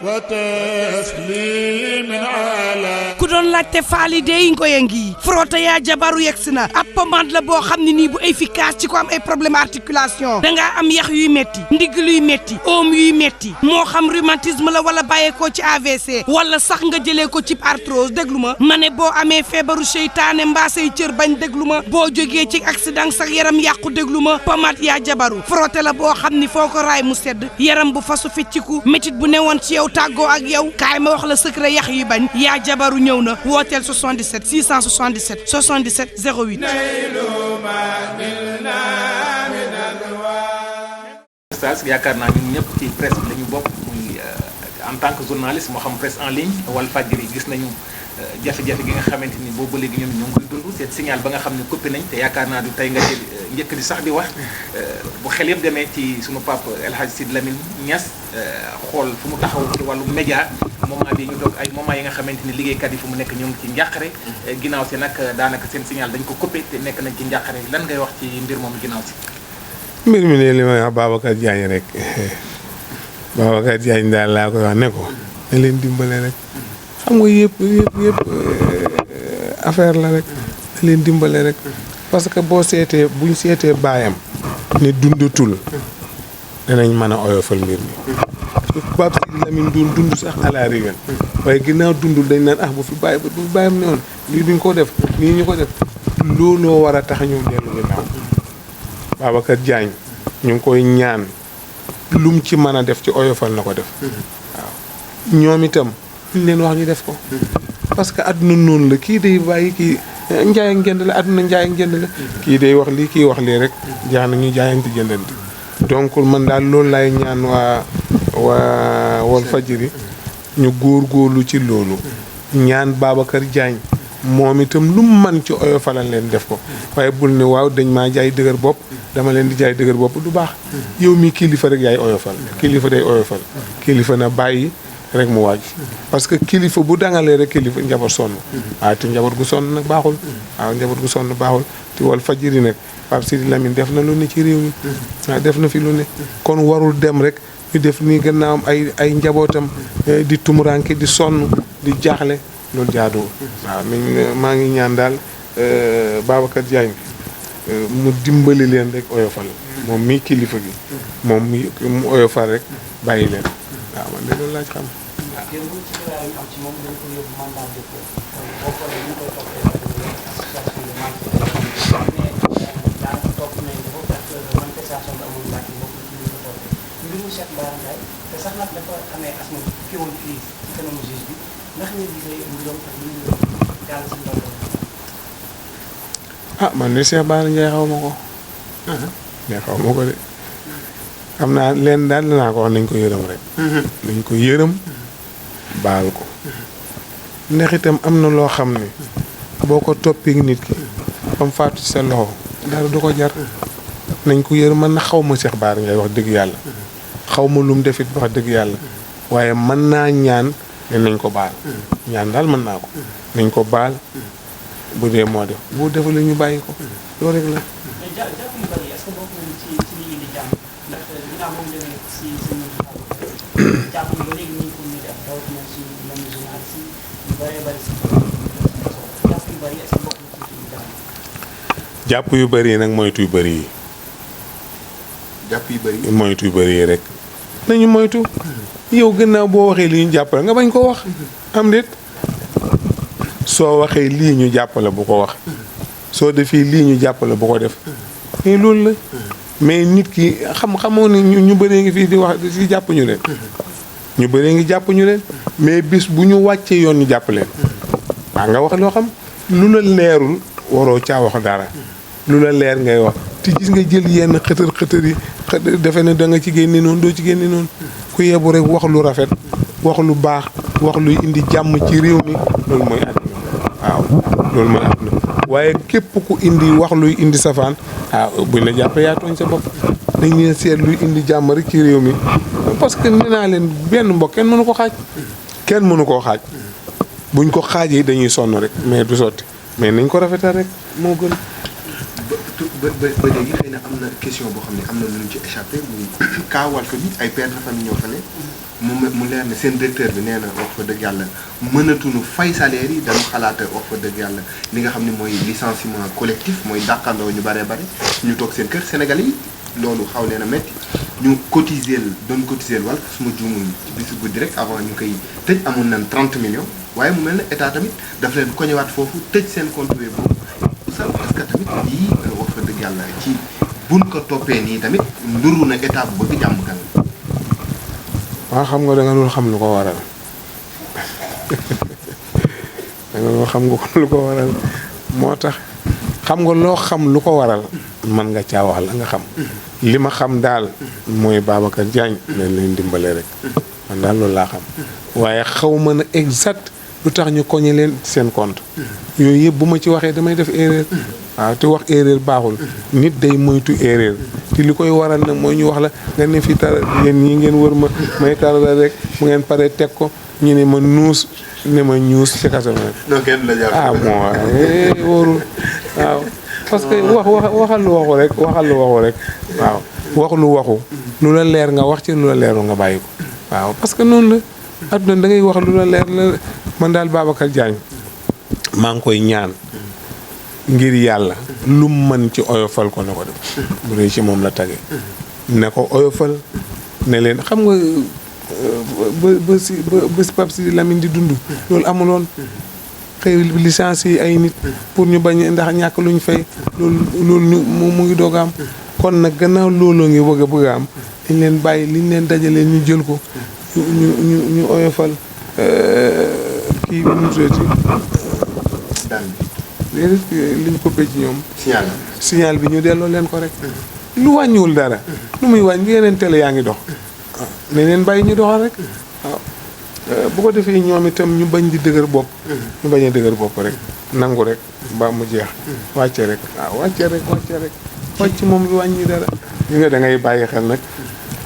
وتسليم على ku doon laajte faali dey ngoye ngi frotté yaa jabaru yegsi na ab pommade la boo xam ne nii bu efficace ci ko am ay problème articulation dangaa am yax yuy metti ndigg luy metti oom yuy metti moo xam rhumatisme la wala bàyyeekoo ci AVC wala sax nga jëlee ko ci arthrose déglu ma ma ne boo amee feebaru seytaane mbaa say cër bañ déglu ma boo jógee ci accident sax yaram yàqu déglu ma pommade yaa jabaru frotté la boo xam ni foo ko raay mu sedd yaram bu fasu fecciku métit bu newoon ci yow tàggoo ak yow kaay ma wax la secret yax yi bañ yaa jabaru ñëw na wooteel 77 677 77 08. Oustaz yaakaar naa ñun ñëpp ci presse bi la ñu bokk muy en tant que journaliste moo xam presse en ligne Walfadjri gis nañu jafe-jafe gi nga xamante ni boobu ba léegi ñoom ñoo ngi koy dund seen signal ba nga xam ne coupé nañ te yaakaar naa du tey nga ci njëkk di sax di wax bu xel yëpp demee ci sunu papa El Hadj Sidy Lamine Niass xool fu mu taxaw ci wàllu média moment bi ñu toog ay moment yi nga xamante ni liggéeykat yi fu mu nekk ñoo ngi ci njàqare ginnaaw si nag daanaka seen signal dañ ko coupé te nekk nañ ci njàqare lan ngay wax ci mbir moom ginnaaw si. mbir mi ne li may wax Babacar Diagne rek Babacar Diagne daal laa koy wax ne ko ne leen dimbale rek xam nga yëpp affaire la rek ne leen dimbale rek parce que boo seetee buñ seetee baayam ne dundatul danañ mën a oyofal mbir mi Pape Sidy Lamine doon dund sax à la rigueur waaye ginnaaw dundul dañ naan bu fi bàyyam ne woon lii duñ ko def nii ñu ko def looloo war a tax ñu dellu ginnaaw Babacar Diagne ñu ngi koy ñaan lum ci mën a def ci oyofal na ko def waaw ñoom itam ñu leen wax ñu def ko parce que àdduna noonu la kii day bàyyi kii njaay ak njënd la àdduna njaay ak njënd la kii day wax lii kii wax lii rek jaax na ñu jaayante jëndante donc man daal loolu lay ñaan waa Walfadjri ñu góorgóorlu ci loolu ñaan Babacar Diagne moom itam lu mu man ci oyofalal leen def ko waaye bul ne waaw dañ maa jaay dëgër bopp dama leen di jaay dëgër bopp du baax yow mi kilifa rek yaay oyofal kilifa day oyofal kilifa na bàyyi rek mu waaj parce que kilifa bu dangalee rek kilifa njaboot sonn waaw te njaboot gu sonn nag baaxul waaw njaboot gu sonn baaxul te Walfadjri nag Pape Sidy Lamine def na lu ne ci réew mi waaw def na fi lu ne kon warul dem rek ñu def nii gannaawam ay njabootam di tumuranke di sonn di jaaxle loolu jaaduwul waaw maa ngi ñaan daal Babacar Diagne mu dimbali leen rek oyofal moom mii kilifa gi moom mu oyofal rek bàyyi leen waaw man de loolu laa ci xam. man de Cheikh Bara Ndiaye xaw ma ko. mais xaw ma ko de xam naa leen daal dinaa ko wax nañ ko yërëm rek. nañ ko yërëm baal ko. ndax itam am na loo xam ne boo ko toppee nit ki ba mu faatu ci sa loxo dara du ko jar. nañ ko yërëm man na xaw ma Cheikh Bara Ndiaye wax dëgg yàlla xaw ma lu mu defit wax dëgg yàlla waaye mën naa ñaan ne nañ ko baal. ñaan daal mën naa ko. nañ ko baal bu dee moo def bu defalee ñu bàyyi ko loolu rek la. jàpp yu bëri yi nag moytu yu bëri yi. jàpp yu bëri yi moytu yu bëri yi rek. nañu moytu. yow gannaaw boo waxee lii ñu jàppale nga bañ ko wax. am déet soo waxee lii ñu jàppale bu ko wax. soo defee lii ñu jàppale bu ko def. mais loolu la. mais nit ki xamoo ne ñu bëree ngi fii di wax di jàpp ñu leen. ñu bëree ngi jàpp ñu leen. mais bis bu ñu wàccee yoon ñu jàpp leen. waa nga wax loo xam lu la leerul waroo caa wax dara. lu la leer ngay wax te gis nga jël yenn xëtër yi defe ne da nga ci génne noonu doo ci génne noonu. ku yebu rek wax lu rafet wax lu baax wax luy indi jàmm ci réew mi loolu mooy àdduna waaw loolu mooy àdduna waaye képp ku indi wax luy indi safaan buñ la jàppee yaa tooñ sa bopp nañ leen seet luy indi jàmm rek ci réew mi parce que nee naa leen benn mbokk kenn mënu ko xaaj kenn mënu koo xaaj buñ ko xaajee dañuy sonn rek mais du sotti mais nañ ko rafetal rek moo gën. ba léegi xëy na am na question boo xam ne am na lu ñu ci échappé muy cas Walf bi ay pères de famille ñoo fa ne mu leer ne seen directeur bi nee na wax fa dëgg yàlla mënatuñu fay salaire yi dañu xalaata wax fa dëgg yàlla li nga xam ne mooy licenciement collectif mooy dàqandoo ñu bare ñu toog seen kër Sénégalais yi loolu xaw leen a métti ñu doon cotiser Walf su ma juumul ci bisu guddi rek avant ñu koy tëj amoon nañ 30 millions waaye mu mel ne état tamit daf leen koñewaat foofu tëj seen compte boobu sax parce que tamit lii wax fa dëgg yàlla ci buñ ko toppee nii tamit nduru na état bu bëgg jàmm kan. waaw xam nga da nga dul xam lu ko waral da nga dul xam lu ko waral moo tax xam nga loo xam lu ko waral man nga caa wax la nga xam li ma xam daal mooy Babacar Diagne nañ leen dimbale rek man daal loolu laa xam waaye xaw ma na exact lu tax ñu koñe leen seen compte yooyu yëpp bu ma ci waxee damay def erreur waaw te wax erreur baaxul nit day moytu erreur te li koy waral nag mooy ñu wax la nga ne fi tara yéen ñi ngeen wër ma may tara la rek bu ngeen paree teg ko ñu ne ma nuus ne ma ñuus ci kaso non kenn la jàpp bon wóorul waaw parce que waxal lu waxu rek waaw wax lu waxu lu la leer nga wax ci lu la leeru nga bàyyi ko waaw parce que noonu la adduna da ngay wax lu la leer la man daal Babacar Diagne maa ngi koy ñaan ngir yàlla lu mën ci oyofal ko na ko def bu dee ci moom la tage ne ko oyofal ne leen xam nga ba si Pape Sidi Lamine di dund loolu amuloon xëy licencié ay nit pour ñu bañ ndax ñàkk luñ fay loolu mu ngi doog a am kon nag gannaaw looloo ngi bëgg a am dañ leen bàyyi liñ leen dajalee ñu jël ko ñu oyofal kii bi ñu tuddati liñ coupé ci ñoom signal bi ñu delloo leen ko rek lu wàññiwul dara lu muy wàññi yeneen télé yaa ngi dox ne leen bàyyi ñu doxal rek waaw bu ko defee ñoom itam ñu bañ di dëgër bopp ñu bañ a dëgër bopp rek nangu rek ba mu jeex wàcce rek waaw wàcce rek wàcc moom lu wàññi dara li nga da ngay bàyyi xel nag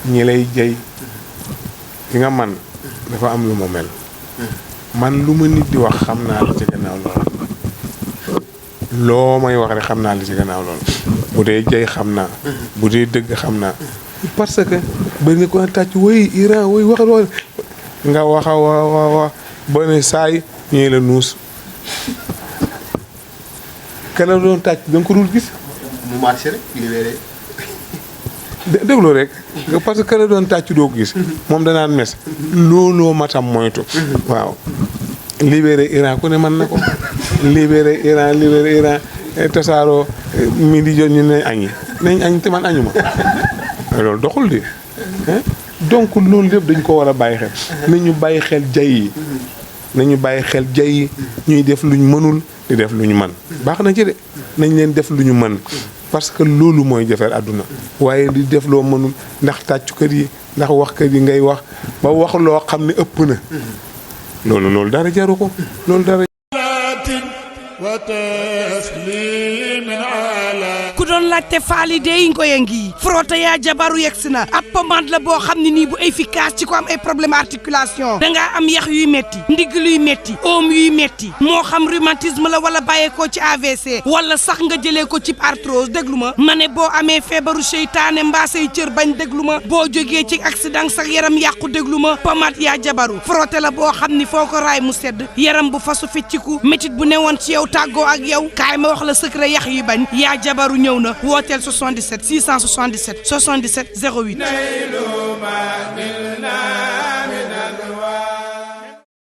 ñi lay jëy li nga man dafa am lu ma mel man lu ma nit di wax xam naa li ci gannaaw loolu loo may wax rek xam naa li ci gannaaw loolu bu dee jëy xam naa bu dee dëgg xam naa parce que bëri nga ko tàcc woy Iran woy waxal nga waxa wa ba ne saay ñëwee la nuus kala doon tàcc da nga ko dul gis mu marché rek libéré déglu rek parce que kala doon tàcc doo ko gis moom danaan mes looloo matam moytu waaw libéré Iran ku ne mën na ko libéré Iran tasaaroo mi di jot ñu ne añi nañ añ te man añu ma loolu doxul di donc loolu lépp dañ ko war a bàyyi xel nañu bàyyi xel jay yi ñuy def luñ mënul di def luñ mën baax na ci de nañ leen def lu ñu mën parce que loolu mooy jafeel àdduna waaye di def loo mënul ndax tàccukat yi ndax waxkat yi ngay wax ba wax loo xam ne ëpp na loolu dara jaru ko loolu dara ku doon laajte faali dey ngoye ngi frotté yaa jabaru yegsi na ab pommade la boo xam ne nii bu efficace ci ko am ay problème articulation dangaa am yax yuy metti ndigg luy metti oom yuy metti moo xam rhumatisme la wala bàyyeekoo ci AVC wala sax nga jëlee ko ci arthrose déglu ma ne boo amee feebaru seytaane mbaa say cër bañ déglu ma boo jógee ci accident sax yaram yàqu déglu ma pommade yaa jabaru frotté la boo xam ni foo ko raay mu sedd yaram bu fasu fecciku métit bu newoon ci yow tàggoo ak yow kaay ma wax la secret yax yi bañ yaa jabaru ñëw na wooteel 77 677 77 08